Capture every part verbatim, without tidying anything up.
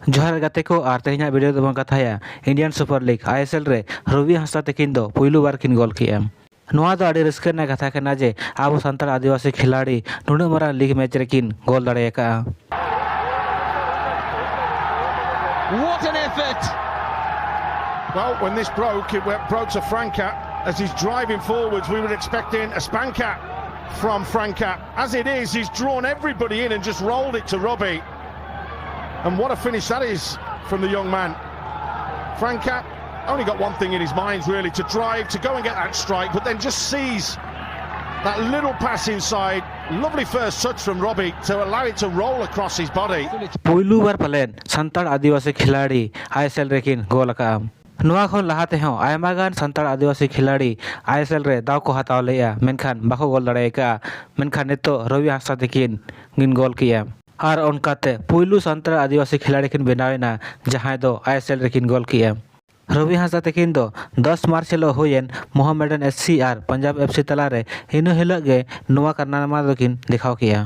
ᱡᱚᱦᱟᱨ ᱜᱟᱛᱮ ᱠᱚ, ᱟᱨ ᱛᱮᱦᱮᱧᱟᱜ ᱵᱷᱤᱰᱤᱭᱳ ᱫᱚᱵᱚᱱ ᱠᱟᱛᱷᱟᱭᱟ ᱤᱱᱰᱤᱭᱟᱱ ᱥᱩᱯᱟᱨ ᱞᱤᱜᱽ ᱟᱭᱮᱥᱮᱞ ᱨᱮ ᱨᱚᱵᱤ ᱦᱟᱸᱥᱫᱟ ᱛᱟᱹᱠᱤᱱ ᱫᱚ ᱯᱩᱭᱞᱩ ᱵᱟᱨ ᱠᱤᱱ ᱜᱳᱞ ᱠᱮᱜᱼᱟ᱾ ᱱᱚᱣᱟ ᱫᱚ ᱟᱹᱰᱤ ᱨᱟᱹᱥᱠᱟᱹ ᱨᱮᱱᱟᱜ ᱠᱟᱛᱷᱟ ᱠᱟᱱᱟ ᱡᱮ ᱟᱵᱚ ᱥᱟᱱᱛᱟᱲ ᱟᱹᱫᱤᱵᱟᱹᱥᱤ ᱠᱷᱤᱞᱟᱲᱤ ᱱᱩᱱᱟᱹᱜ ᱢᱟᱨᱟᱝ ᱞᱤᱜᱽ ᱢᱮᱪ ᱨᱮᱠᱤᱱ ᱜᱳᱞ ᱫᱟᱲᱮ ᱟᱠᱟᱫᱼᱟ᱾ What an effort! Well, when this broke, it went, broke to Franca. As he's driving forwards, we were expecting a spanker from Franca. As it is, he's drawn everybody in and just rolled it to Robbie. And what a finish that is from the young man. Franca only got one thing in his mind, really, to drive, to go and get that strike, but then just sees that little pass inside. Lovely first touch from Robbie to allow it to roll across his body. ᱯᱩᱭᱞᱩ ᱵᱟᱨ ᱯᱟᱞᱮᱱ ᱥᱟᱱᱛᱟᱲ ᱟᱹᱫᱤᱵᱟᱹᱥᱤ ᱠᱷᱤᱞᱟᱲᱤ ISL ᱨᱮᱠᱤᱱ ᱜᱳᱞ ᱟᱠᱟᱫᱼᱟ᱾ ᱱᱚᱣᱟ ᱠᱷᱚᱱ ᱞᱟᱦᱟ ᱛᱮᱦᱚᱸ ᱟᱭᱢᱟ ᱜᱟᱱ ᱥᱟᱱᱛᱟᱲ ᱟᱹᱫᱤᱵᱟᱹᱥᱤ ᱠᱷᱤᱞᱟᱲᱤ ᱟᱭᱮᱥᱮᱞ ᱨᱮ ᱫᱟᱣ ᱠᱚ ᱦᱟᱛᱟᱣ ᱞᱮᱫᱼᱟ, ᱢᱮᱱᱠᱷᱟᱱ ᱵᱟᱠᱚ ᱜᱳᱞ ᱫᱟᱲᱮ ᱟᱠᱟᱫᱼᱟ᱾ ᱢᱮᱱᱠᱷᱟᱱ ᱱᱤᱛᱚᱜ ᱨᱚᱵᱤ ᱦᱟᱸᱥᱫᱟ ᱛᱟᱹᱠᱤᱱ ᱠᱤᱱ ᱜᱳᱞ ᱠᱮᱜᱼᱟ᱾ ᱟᱨ ᱚᱱᱠᱟᱛᱮ ᱯᱩᱭᱞᱩ ᱥᱟᱱᱛᱟᱲ ᱟᱹᱫᱤᱵᱟᱹᱥᱤ ᱠᱷᱤᱞᱟᱲᱤ ᱠᱤᱱ ᱵᱮᱱᱟᱣ ᱮᱱᱟ, ᱡᱟᱦᱟᱸᱭ ᱫᱚ ᱟᱭᱮᱥᱮᱞ ᱨᱮᱠᱤᱱ ᱜᱳᱞ ᱠᱮᱜᱼᱟ᱾ ᱨᱚᱵᱤ ᱦᱟᱸᱥᱫᱟ ᱛᱟᱹᱠᱤᱱ ᱫᱚ ᱫᱚᱥ ᱢᱟᱨᱪ ᱦᱤᱞᱳᱜ ᱦᱩᱭᱮᱱ ᱢᱚᱦᱟᱢᱮᱰᱟᱱ ᱮᱯᱷ ᱥᱤ ᱟᱨ ᱯᱟᱧᱡᱟᱵᱽ ᱮᱯᱷ ᱥᱤ ᱛᱟᱞᱟᱨᱮ ᱤᱱᱟᱹ ᱦᱤᱞᱳᱜ ᱜᱮ ᱱᱚᱣᱟ ᱠᱟᱨᱱᱟᱢᱟ ᱫᱚᱠᱤᱱ ᱫᱮᱠᱷᱟᱣ ᱠᱮᱜᱼᱟ᱾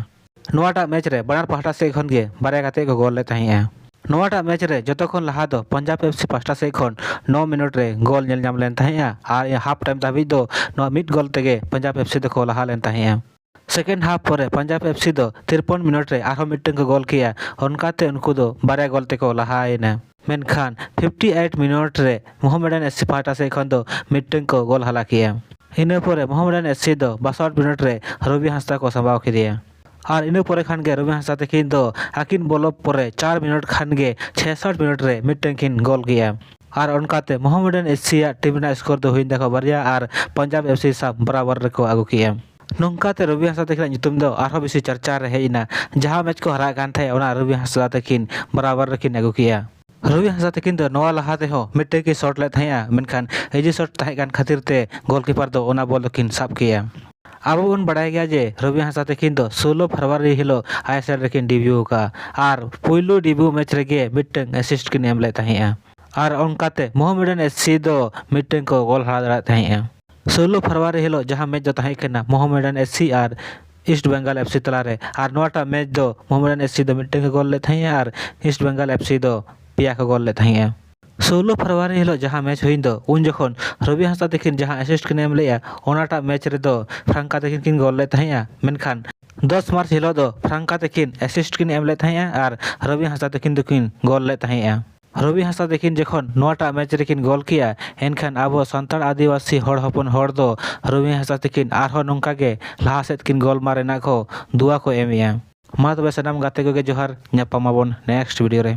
ᱱᱚᱣᱟᱴᱟᱜ ᱢᱮᱪ ᱨᱮ ᱵᱟᱱᱟᱨ ᱯᱟᱦᱴᱟ ᱥᱮᱫ ᱠᱷᱚᱱ ᱜᱮ ᱵᱟᱨᱭᱟ ᱠᱟᱛᱮ ᱠᱚ ᱜᱳᱞ ᱞᱮᱫ ᱛᱟᱦᱮᱸᱜᱼᱟ᱾ ᱱᱚᱣᱟᱴᱟᱜ ᱢᱮᱪ ᱨᱮ ᱡᱚᱛᱚ ᱠᱷᱚᱱ ᱞᱟᱦᱟ ᱫᱚ ᱯᱟᱧᱡᱟᱵᱽ ᱮᱯᱷ ᱥᱤ ᱯᱟᱦᱴᱟ ᱥᱮᱫ ᱠᱷᱚᱱ ᱱᱚ ᱢᱤᱱᱤᱴ ᱨᱮ ᱜᱳᱞ ᱧᱮᱞ ᱧᱟᱢ ᱞᱮᱱ ᱛᱟᱦᱮᱸᱜᱼᱟ ᱟᱨ ᱦᱟᱯ ᱴᱟᱭᱤᱢ ᱫᱷᱟᱹᱵᱤᱡ ᱫᱚ ᱱᱚᱣᱟ ᱢᱤᱫ ᱜᱳᱞ ᱛᱮᱜᱮ ᱯᱟᱧᱡᱟᱵᱽ ᱮᱯᱷ ᱥᱤ ᱫᱚᱠᱚ ᱞᱟᱦᱟ ᱞᱮᱱ ᱛᱟᱦᱮᱸᱜᱼᱟ᱾ ᱥᱮᱠᱮᱱᱰ ᱦᱟᱯ ᱯᱚᱨᱮ ᱯᱟᱧᱡᱟᱵᱽ ᱮᱯᱷ ᱥᱤ ᱫᱚ ᱛᱤᱨᱯᱚᱱ ᱢᱤᱱᱤᱴ ᱨᱮ ᱟᱨᱦᱚᱸ ᱢᱤᱫᱴᱟᱝ ᱠᱚ ᱜᱳᱞ ᱠᱮᱜᱼᱟ᱾ ᱚᱱᱠᱟᱛᱮ ᱩᱱᱠᱩ ᱫᱚ ᱵᱟᱨᱭᱟ ᱜᱳᱞ ᱛᱮᱠᱚ ᱞᱟᱦᱟᱭᱮᱱᱟ᱾ ᱢᱮᱱᱠᱷᱟᱱ ᱯᱷᱤᱯᱴᱤ ᱮᱭᱤᱴ ᱢᱤᱱᱤᱴ ᱨᱮ ᱢᱚᱦᱟᱢᱮᱰᱟᱱ ᱮᱯᱷ ᱥᱤ ᱯᱟᱦᱴᱟ ᱥᱮᱫ ᱠᱷᱚᱱ ᱫᱚ ᱢᱤᱫᱴᱟᱝ ᱠᱚ ᱜᱳᱞ ᱦᱟᱞᱟ ᱠᱮᱜᱼᱟ᱾ ᱤᱱᱟᱹ ᱯᱚᱨᱮ ᱢᱚᱦᱟᱢᱮᱰᱟᱱ ᱮᱯᱷ ᱥᱤ ᱫᱚ ᱵᱟᱥᱟᱴ ᱢᱤᱱᱤᱴ ᱨᱮ ᱨᱚᱵᱤ ᱦᱟᱸᱥᱫᱟ ᱠᱚ ᱥᱟᱢᱵᱟᱣ ᱠᱮᱫᱮᱭᱟ᱾ ᱟᱨ ᱤᱱᱟᱹ ᱯᱚᱨᱮ ᱠᱷᱟᱱ ᱜᱮ ᱨᱚᱵᱤ ᱦᱟᱸᱥᱫᱟ ᱛᱟᱹᱠᱤᱱ ᱫᱚ ᱟᱹᱠᱤᱱ ᱵᱚᱞᱚ ᱯᱚᱨᱮ ᱪᱟᱨ ᱢᱤᱱᱤᱴ ᱠᱷᱟᱱ ᱜᱮ ᱪᱷᱮᱥᱚᱴ ᱢᱤᱱᱤᱴ ᱨᱮ ᱢᱤᱫᱴᱟᱝ ᱠᱤᱱ ᱜᱳᱞ ᱠᱮᱜᱼᱟ᱾ ᱟᱨ ᱚᱱᱠᱟᱛᱮ ᱢᱚᱦᱟᱢᱮᱰᱟᱱ ᱮᱯᱷ ᱥᱤ ᱟᱜ ᱴᱤᱢ ᱨᱮᱱᱟᱜ ᱥᱠᱳᱨ ᱫᱚ ᱦᱩᱭᱮᱱ ᱛᱟᱠᱚᱣᱟ ᱵᱟᱨᱭᱟ ᱟᱨ ᱯᱟᱧᱡᱟᱵᱽ ᱮᱯᱷ ᱥᱤ ᱥᱟᱶ ᱵᱟᱨᱟᱵᱟᱨ ᱨᱮᱠᱚ ᱟᱹᱜᱩ ᱠᱮᱜᱼᱟ᱾ ᱱᱚᱝᱠᱟᱛᱮ ᱨᱚᱵᱤ ᱦᱟᱸᱥᱫᱟ ᱛᱟᱹᱠᱤᱱᱟᱜ ᱧᱩᱛᱩᱢ ᱫᱚ ᱟᱨᱦᱚᱸ ᱵᱮᱥᱤ ᱪᱟᱨᱪᱟ ᱨᱮ ᱦᱮᱡ ᱮᱱᱟ᱾ ᱡᱟᱦᱟᱸ ᱢᱮᱪ ᱠᱚ ᱦᱟᱨᱟᱜ ᱠᱟᱱ ᱛᱟᱦᱮᱸᱫ, ᱚᱱᱟ ᱨᱚᱵᱤ ᱦᱟᱸᱥᱫᱟ ᱛᱟᱹᱠᱤᱱ ᱵᱟᱨᱟᱵᱟᱨ ᱨᱮᱠᱤᱱ ᱟᱹᱜᱩ ᱠᱮᱜᱼᱟ᱾ ᱨᱚᱵᱤ ᱦᱟᱸᱥᱫᱟ ᱛᱟᱹᱠᱤᱱ ᱫᱚ ᱱᱚᱣᱟ ᱞᱟᱦᱟ ᱛᱮᱦᱚᱸ ᱢᱤᱫᱴᱮᱱ ᱠᱤᱱ ᱥᱚᱴ ᱞᱮᱫ ᱛᱟᱦᱮᱸᱜᱼᱟ, ᱢᱮᱱᱠᱷᱟᱱ ᱤᱡᱤ ᱥᱚᱴ ᱛᱟᱦᱮᱸ ᱠᱟᱱ ᱠᱷᱟᱹᱛᱤᱨ ᱛᱮ ᱜᱳᱞᱠᱤᱯᱟᱨ ᱫᱚ ᱚᱱᱟ ᱵᱚᱞ ᱫᱚᱠᱤᱱ ᱥᱟᱵ ᱠᱮᱜᱼᱟ᱾ ᱟᱵᱚ ᱵᱚᱱ ᱵᱟᱲᱟᱭ ᱜᱮᱭᱟ ᱡᱮ ᱨᱚᱵᱤ ᱦᱟᱸᱥᱫᱟ ᱛᱟᱹᱠᱤᱱ ᱫᱚ ᱥᱳᱞᱳ ᱯᱷᱮᱵᱽᱨᱩᱣᱟᱨᱤ ᱦᱤᱞᱳᱜ ᱟᱭᱮᱥᱮᱞ ᱨᱮᱠᱤᱱ ᱰᱮᱵᱤᱭᱩ ᱟᱠᱟᱫᱼᱟ ᱟᱨ ᱯᱩᱭᱞᱩ ᱰᱮᱵᱤᱭᱩ ᱢᱮᱪ ᱨᱮᱜᱮ ᱢᱤᱫᱴᱟᱝ ᱮᱥᱤᱥᱴ ᱠᱤᱱ ᱮᱢ ᱞᱮᱫ ᱛᱟᱦᱮᱸᱜᱼᱟ᱾ ᱟᱨ ᱚᱱᱠᱟᱛᱮ ᱢᱚᱦᱟᱢᱮᱰᱟᱱ ᱮᱯᱷ ᱥᱤ ᱫᱚ ᱢᱤᱫᱴᱟᱝ ᱠᱚ ᱜᱳᱞ ᱦᱟᱨᱟ ᱫᱟᱲᱮᱭᱟᱜ ᱛᱟᱦᱮᱸᱜᱼᱟ᱾ ᱥᱳᱞᱳ ᱯᱷᱮᱵᱽᱨᱩᱣᱟᱨᱤ ᱦᱤᱞᱳᱜ ᱡᱟᱦᱟᱸ ᱢᱮᱪ ᱫᱚ ᱛᱟᱦᱮᱸ ᱠᱟᱱᱟ ᱢᱚᱦᱟᱢᱮᱰᱟᱱ ᱮᱯᱷ ᱥᱤ ᱟᱨ ᱤᱥᱴ ᱵᱮᱝᱜᱟᱞ ᱮᱯᱷᱥᱤ ᱛᱟᱞᱟᱨᱮ᱾ ᱟᱨ ᱱᱚᱣᱟᱴᱟᱜ ᱢᱮᱪ ᱫᱚ ᱢᱳᱦᱟᱢᱮᱰᱟᱱ ᱮᱥᱥᱤ ᱫᱚ ᱢᱤᱫᱴᱟᱝ ᱜᱮ ᱜᱳᱞ ᱞᱮᱫ ᱛᱟᱦᱮᱸᱜᱼᱟ ᱟᱨ ᱤᱥᱴ ᱵᱮᱝᱜᱟᱞ ᱮᱯᱷᱥᱤ ᱫᱚ ᱯᱮᱭᱟ ᱠᱚ ᱜᱳᱞ ᱞᱮᱫ ᱛᱟᱦᱮᱸᱜᱼᱟ᱾ ᱥᱳᱞᱞᱳ ᱯᱷᱮᱵᱽᱨᱩᱣᱟᱨᱤ ᱦᱤᱞᱳᱜ ᱡᱟᱦᱟᱸ ᱢᱮᱪ ᱦᱩᱭᱮᱱ ᱫᱚ, ᱩᱱ ᱡᱚᱠᱷᱚᱱ ᱨᱚᱵᱤ ᱦᱟᱸᱥᱫᱟ ᱛᱟᱹᱠᱤᱱ ᱡᱟᱦᱟᱸ ᱮᱥᱤᱥᱴ ᱠᱤᱱ ᱮᱢ ᱞᱮᱫᱼᱟ, ᱚᱱᱟᱴᱟᱜ ᱢᱮᱪ ᱨᱮᱫᱚ ᱯᱷᱨᱟᱝᱠᱟ ᱛᱟᱹᱠᱤᱱ ᱠᱤᱱ ᱜᱳᱞ ᱞᱮᱫ ᱛᱟᱦᱮᱸᱜᱼᱟ᱾ ᱢᱮᱱᱠᱷᱟᱱ ᱫᱚᱥ ᱢᱟᱨᱪ ᱦᱤᱞᱳᱜ ᱫᱚ ᱯᱷᱨᱟᱝᱠᱟ ᱛᱟᱹᱠᱤᱱ ᱮᱥᱤᱥᱴ ᱠᱤᱱ ᱮᱢ ᱞᱮᱫ ᱛᱟᱦᱮᱸᱜᱼᱟ ᱟᱨ ᱨᱚᱵᱤ ᱦᱟᱸᱥᱫᱟ ᱛᱟᱹᱠᱤᱱ ᱫᱚᱠᱤᱱ ᱜᱳᱞ ᱞᱮᱫ ᱛᱟᱦᱮᱸᱜᱼᱟ᱾ ᱨᱚᱵᱤ ᱦᱟᱸᱥᱫᱟ ᱛᱟᱹᱠᱤᱱ ᱡᱚᱠᱷᱚᱱ ᱱᱚᱣᱟᱴᱟᱜ ᱢᱮᱪ ᱨᱮᱠᱤᱱ ᱜᱳᱞ ᱠᱮᱜᱼᱟ, ᱮᱱᱠᱷᱟᱱ ᱟᱵᱚ ᱥᱟᱱᱛᱟᱲ ᱟᱹᱫᱤᱵᱟᱹᱥᱤ ᱦᱚᱲ ᱦᱚᱯᱚᱱ ᱦᱚᱲ ᱫᱚ ᱨᱚᱵᱤ ᱦᱟᱸᱥᱫᱟ ᱛᱟᱹᱠᱤᱱ ᱟᱨᱦᱚᱸ ᱱᱚᱝᱠᱟ ᱜᱮ ᱞᱟᱦᱟ ᱥᱮᱫ ᱠᱤᱱ ᱜᱳᱞ ᱢᱟ ᱨᱮᱱᱟᱜ ᱠᱚ ᱫᱩᱣᱟ ᱠᱚ ᱮᱢᱮᱜᱼᱟ᱾ ᱢᱟ ᱛᱚᱵᱮ ᱥᱟᱱᱟᱢ ᱜᱟᱛᱮ ᱠᱚᱜᱮ ᱡᱚᱦᱟᱨ, ᱧᱟᱯᱟᱢ ᱟᱵᱚᱱ ᱱᱮᱠᱥᱴ ᱵᱷᱤᱰᱤᱭᱳ ᱨᱮ᱾